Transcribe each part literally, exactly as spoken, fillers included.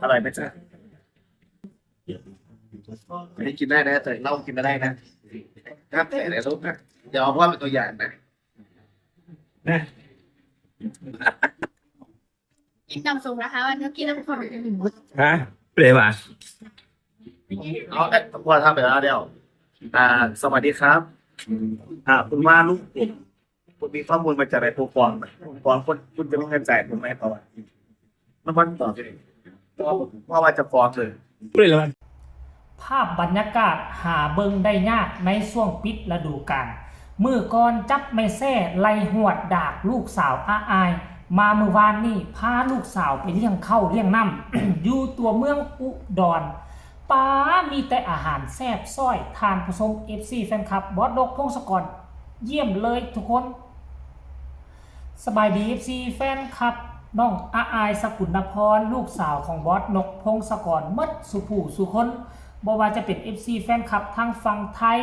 อร่อยไหมจ๊ะ อันนี้กินได้นะ แต่เหล้ากินไม่ได้นะ ห้ามแตะนะลูกนะ เดี๋ยวเอาพ่อเป็นตัวอย่างนะ นะ กินน้ำส้มนะคะวันนี้กินน้ำส้ม ฮะเลยมา เอาแต่พ่อทำไปแล้วเดี๋ยว อ่า สวัสดีครับ อ่า คุณว่าลูกผมคุณมีข้อมูลมาจากไหนผู้ฟ้องผู้ฟ้องคุณคุณจะมีเงินจ่ายผมไหมเขาอะมันมันต่อเลยพ่อพ่อว่าจะฟ้องเลย เลยมา ภาพบรรยากาศหาเบิ่งได้ยากในช่วงปิดฤดูกาล มื้อก่อนจับแม่แซ่ไล่หวดดากลูกสาวอาอาย มามื้อวานนี่พาลูกสาวไปเลี้ยงข้าวเลี้ยงน้ำ อยู่ตัวเมืองอุดร ป๊า มีแต่อาหารแซ่บซ้อย ท่านผู้ชม เอฟซี แฟนคลับ บอสนก พงศกร เยี่ยมเลยทุกคน สบายดี เอฟซี แฟนคลับ น้องอาอาย สกุลนพร ลูกสาวของบอสนก พงศกร หมดสู่ผู้สู่คน บ่ว่าจะเป็น เอฟซี แฟนคลับทางฝั่งไทย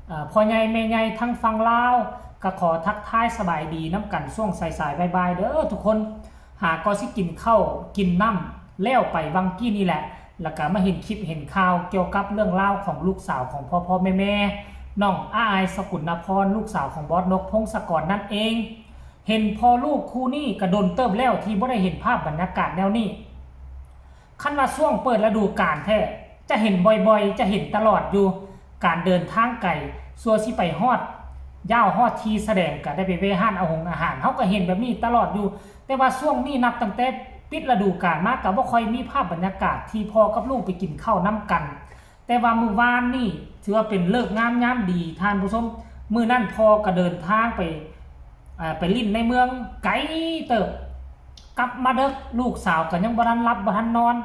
เอ่อ พ่อใหญ่แม่ใหญ่ทางฝั่งลาว ก็ขอทักทายสบายดีนำกันช่วงสายๆบ่ายๆเด้อทุกคน หาก็สิกินข้าวกินน้ำแล้วไปวังกี้นี่แหละ แล้วก็มาเห็นคลิปเห็นข่าวเกี่ยวกับเรื่องราวของลูกสาวของพ่อพ่อแม่แม่น้องอาอาย สกุลนพร ลูกสาวของบอสนก พงศกร นั่นเอง เห็นพ่อลูกคู่นี้ก็โดนเติบแล้วที่บ่ได้เห็นภาพบรรยากาศแนวนี้ คันว่าช่วงเปิดฤดูกาลแท้ จะเห็นบ่อยๆ จะเห็นตลอดอยู่ การเดินทางไกล สัวสิไปฮอด ยาวฮอดที่แสดงก็ได้ไปแวะร้านเอาหงอาหาร เฮาก็เห็นแบบนี้ตลอดอยู่ แต่ว่าช่วงนี้นับตั้งแต่ปิดฤดูกาลมาก็บ่ค่อยมีภาพบรรยากาศที่พ่อกับลูกไปกินข้าวนำกัน แต่ว่ามื้อวานนี่ถือว่าเป็นฤกษ์งามยามดีท่านผู้ชม มื้อนั้นพ่อก็เดินทางไป อ่า ไปลิ้นในเมืองไกลเติบ กลับมาดึก ลูกสาวก็ยังบ่ทันหลับบ่ทันนอน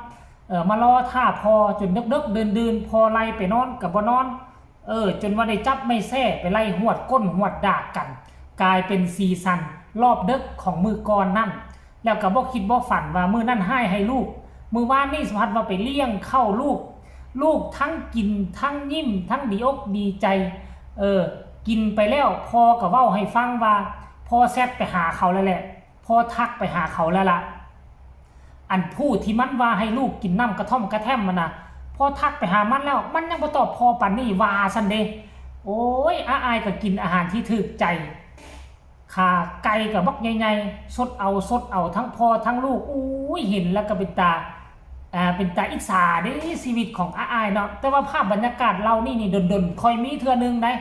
เออ มารอท่าพ่อจนดึกๆดื่นๆ พ่อไล่ไปนอนก็บ่นอน เออ จนว่าได้จับไม้แส้ไปไล่หวดก้นหวดดากกัน กลายเป็นสีสันรอบดึกของมื้อก่อนนั่น แล้วก็บ่คิดบ่ฝันว่ามื้อนั้นฮ้ายให้ลูก มื้อวานนี่สัมผัสว่าไปเลี้ยงข้าวลูก ลูกทั้งกินทั้งยิ้มทั้งดีอกดีใจ เออ กินไปแล้วพ่อก็เว้าให้ฟังว่า พ่อแชทไปหาเขาแล้วแหละ พ่อทักไปหาเขาแล้วล่ะ อันผู้ที่มันว่าให้ลูกกินน้ำกระท่อมกระแท่อมมันนะ พ่อทักไปหามันแล้ว มันยังบ่ตอบพ่อปานนี้ ว่าซั่นเด้ โอ้ย อาอายก็กินอาหารที่ถูกใจ ขาไก่ก็บักใหญ่ๆ สดเอาสดเอาทั้งพ่อทั้งลูก อุ้ย เห็นแล้วก็เป็นตา อ่า เป็นตาอิจฉาเด้ ชีวิตของอาอายเนาะ แต่ว่าภาพบรรยากาศเหล่านี้นี่ดนๆ ค่อยมีเทื่อนึงได้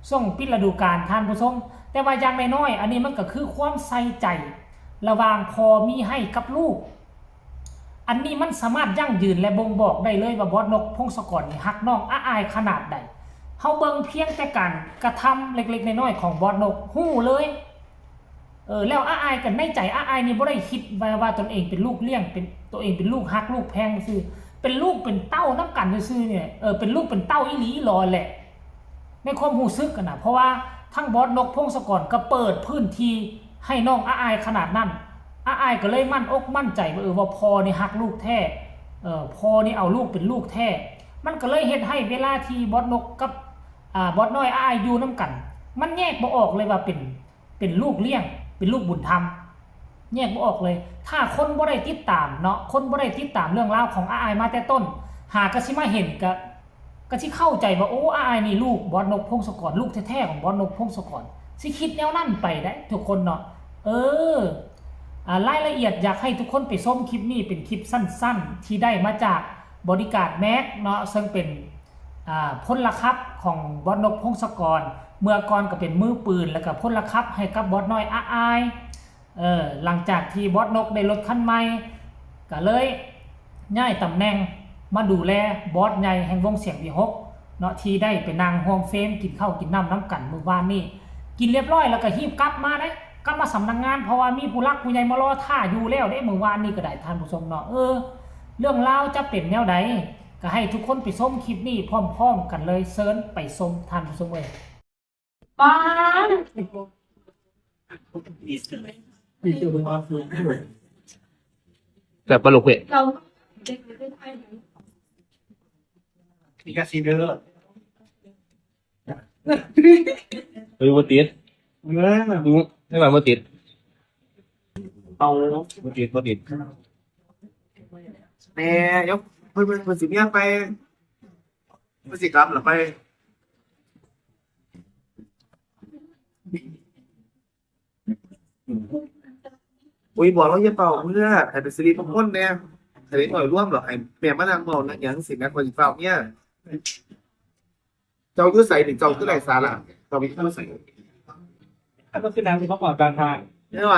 ช่วงปิดฤดูกาลท่านผู้ชม แต่ว่าอย่างน้อยๆ อันนี้มันก็คือความใส่ใจ ระหว่างพ่อมีให้กับลูก อันนี้มันสามารถยั่งยืนและบ่งบอกได้เลยว่าบอสนก พงศกร นี่ฮักน้องอาอายขนาดใด เฮาเบิ่งเพียงแต่การกระทำเล็กๆน้อยๆของบอสนก ฮู้เลย เออ แล้วอาอายกันในใจอาอายนี่บ่ได้คิดว่าว่าตนเองเป็นลูกเลี้ยง เป็นตัวเองเป็นลูกฮักลูกแพงซื่อ เป็นลูกเป็นเต้านำกันซื่อๆเนี่ย เออ เป็นลูกเป็นเต้าอีหลีหลอแหละ ในความรู้สึกอะนะ เพราะว่าทั้งบอสนก พงศกร ก็เปิดพื้นที่ให้น้องอาอายขนาดนั้น อาอายก็เลยมั่นอกมั่นใจว่า เออ ว่าพ่อนี่ฮักลูกแท้ เออ พ่อนี่เอาลูกเป็นลูกแท้ มันก็เลยเฮ็ดให้เวลาที่บอสนกกับ อ่า บอสน้อยอาอายอยู่นำกัน มันแยกบ่ออกเลยว่าเป็น เป็นลูกเลี้ยง เป็นลูกบุญธรรม แยกบ่ออกเลย ถ้าคนบ่ได้ติดตามเนาะ คนบ่ได้ติดตามเรื่องราวของอาอายมาแต่ต้น หากะสิมาเห็นกะ กะสิเข้าใจว่า โอ้ อาอายนี่ลูกบอสนก พงศกร ลูกแท้ๆของบอสนก พงศกร สิคิดแนวนั้นไปได้ทุกคนเนาะ เออ อ่า รายละเอียดอยากให้ทุกคนไปชมคลิปนี้ เป็นคลิปสั้นๆ ที่ได้มาจากบอดี้การ์ดแม็กเนาะ ซึ่งเป็น อ่า พลขับของบอสนก พงศกร เมื่อก่อนก็เป็นมือปืน แล้วก็พลขับให้กับบอสน้อยอาอาย เออ หลังจากที่บอสนกได้รถคันใหม่ ก็เลยย้ายตำแหน่งมาดูแลบอสใหญ่แห่งวงเสียงวีหกเนาะ ที่ได้ไปนั่งร่วมเฟรมกินข้าวกินน้ำนำกันมื้อวานนี้ กินเรียบร้อยแล้วก็รีบกลับมาเด้ กลับมาสำนักงาน เพราะว่ามีผู้หลักผู้ใหญ่มารอท่าอยู่แล้วเด้ มื้อวานนี้ก็ได้ท่านผู้ชมเนาะ เออ เรื่องราวจะเป็นแนวใด ก็ให้ทุกคนไปชมคลิปนี้พร้อมๆกันเลย เชิญไปชมท่านผู้ชมเอ้ย ป้า แบบปลาหลกเว้ย เรา นี่ก็ซีเดอร์ เฮ้ยบ่ติด เออ อืมไม่มาบ่ติด เอา บ่ติดบ่ติด แหน่ยกเพิ่นเพิ่นเพิ่นสิเมียไป เพิ่นสิกลับหรือไป อุ้ย บอกเราอย่าเป่าเมื่อให้เป็นสิริมงคลแหน่ให้เด็กน้อยร่วมหรอกให้แม่มานั่งเมานั่งหยังสิแม่คนสิเป่าเนี่ย เจ้าอยู่ไสนี่เจ้าคือไร้สาระ เจ้าไปอยู่ไส ถ้าก็คือนางเป็นเมื่อก่อนกลางทาง ไม่ไหว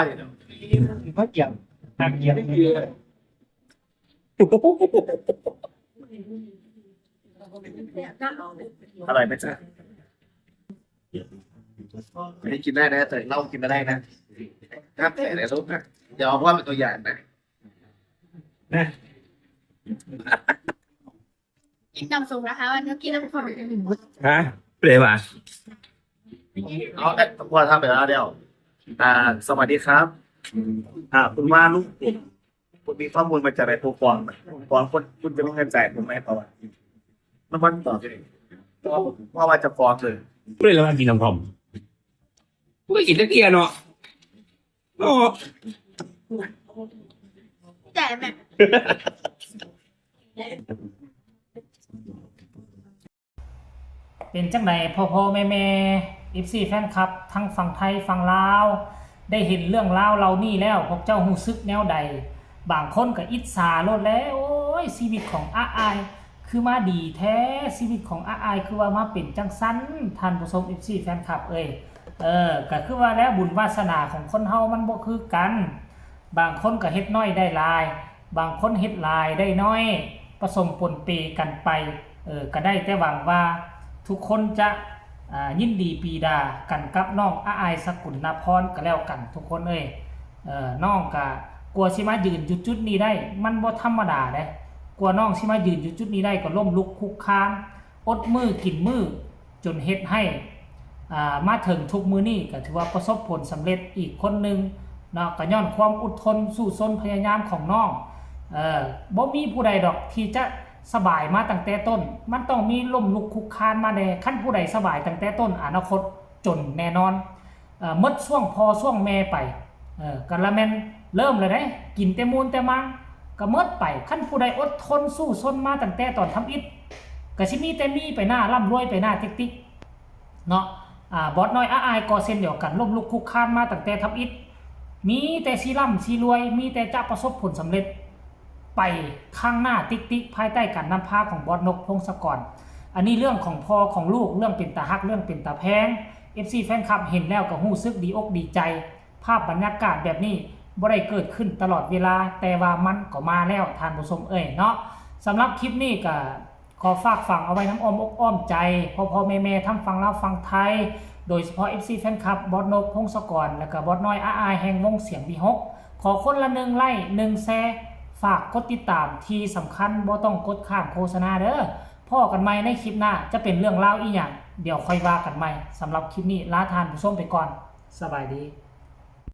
เขาเกี่ยวทางเกี่ยว อร่อยไหมจ๊ะให้กินได้นะแต่เหล้ากินไม่ได้นะห้ามแตะนะลูกนะอย่าเอาพ่อเป็นตัวอย่างนะ นะ กินน้ำส้มนะคะวันนี้กินน้ำส้ม ฮะเลยว่ะ เอาแต่พ่อทำไปแล้วเดียวอ่า สวัสดีครับ อ่า คุณว่าลูกคุณมีข้อมูลมาจากไหนผู้ฟ้องผู้ฟ้องคนคุณจะไม่เงินจ่ายผมไหมเขาอ่ะมันมันตอบเลยพ่อว่าจะฟ้องเลย เลยแล้วมากินน้ำท่อมกูก็กินตะเกียเนาะโอ้ แต่แม่ เป็นจังใดพ่อพ่อแม่แม่เอฟซีแฟนคลับทั้งฝั่งไทยฝั่งลาว ได้เห็นเรื่องราวเหล่านี้แล้วพวกเจ้ารู้สึกแนวใด บางคนก็อิจฉาโลดแล้วโอ้ยชีวิตของอาอาย คือมาดีแท้ชีวิตของอาอายคือว่ามาเป็นจังซั่นท่านผู้ชมเอฟซีแฟนคลับเอ้ยเออก็คือว่าแล้วบุญวาสนาของคนเฮามันบ่คือกัน บางคนก็เฮ็ดน้อยได้หลาย บางคนเฮ็ดหลายได้น้อย ผสมปนเปกันไป เออก็ได้แต่หวังว่าทุกคนจะอ่ายินดีปีดากันกับน้องอาอายสกุลนพรก็แล้วกันทุกคนเอ้ยเออน้องก็กว่าสิมายืนจุดจุดนี้ได้ มันบ่ธรรมดาเด้กว่าน้องสิมายืนจุดจุดนี้ได้ก็ล้มลุกคลุกคลานอดมื้อกินมื้อจนเฮ็ดให้อ่ามาถึงทุกมื้อนี้ก็ถือว่าประสบผลสำเร็จอีกคนหนึ่งเนาะก็ย้อนความอดทนสู้ซนพยายามของน้องเออบ่มีผู้ใดดอกที่จะ สบายมาตั้งแต่ต้น มันต้องมีล้มลุกคลุกคลานมาแน่คันผู้ใดสบายตั้งแต่ต้นอนาคตจนแน่นอนเอ่อหมดช่วงพ่อช่วงแม่ไปเอ่อก็ละแม่นเริ่มแล้วเด้กินแต่มูนแต่มังก็หมดไปคันผู้ใดอดทนสู้ซนมาตั้งแต่ตอนทำอิฐก็สิมีแต่มีไปหน้าร่ำรวยไปหน้าติ๊กติ๊กเนาะอ่าบอสน้อยอาอายก็เช่นเดียวกันล้มลุกคลุกคลานมาตั้งแต่ทำอิฐมีแต่สิร่ำสิรวยมีแต่จะประสบผลสำเร็จ ไปข้างหน้าติ๊กติ๊กภายใต้การนำพาของบอสนกพงศกร อันนี้เรื่องของพ่อของลูกเรื่องเป็นตาฮักเรื่องเป็นตาแพง เอฟซีแฟนคลับเห็นแล้วก็รู้สึกดีอกดีใจ ภาพบรรยากาศแบบนี้บ่ได้เกิดขึ้นตลอดเวลา แต่ว่ามันก็มาแล้วท่านผู้ชมเอ้ยเนาะสำหรับคลิปนี้ก็ขอฝากฝังเอาไว้น้ำอ้อมอกอ้อมใจพ่อพ่อแม่แม่ทั้งฝั่งลาวฝั่งไทย โดยเฉพาะเอฟซีแฟนคลับบอสนกพงศกร และก็บอสน้อยอาอายแห่งวงเสียงวีหก ขอคนละหนึ่งไลค์หนึ่งแชร์ฝากกดติดตามที่สำคัญบ่ต้องกดข้ามโฆษณาเด้อพ้อกันใหม่ในคลิปหน้าจะเป็นเรื่องราวอีหยังเดี๋ยวค่อยว่ากันใหม่สำหรับคลิปนี้ลาท่านผู้ชมไปก่อนสบายดี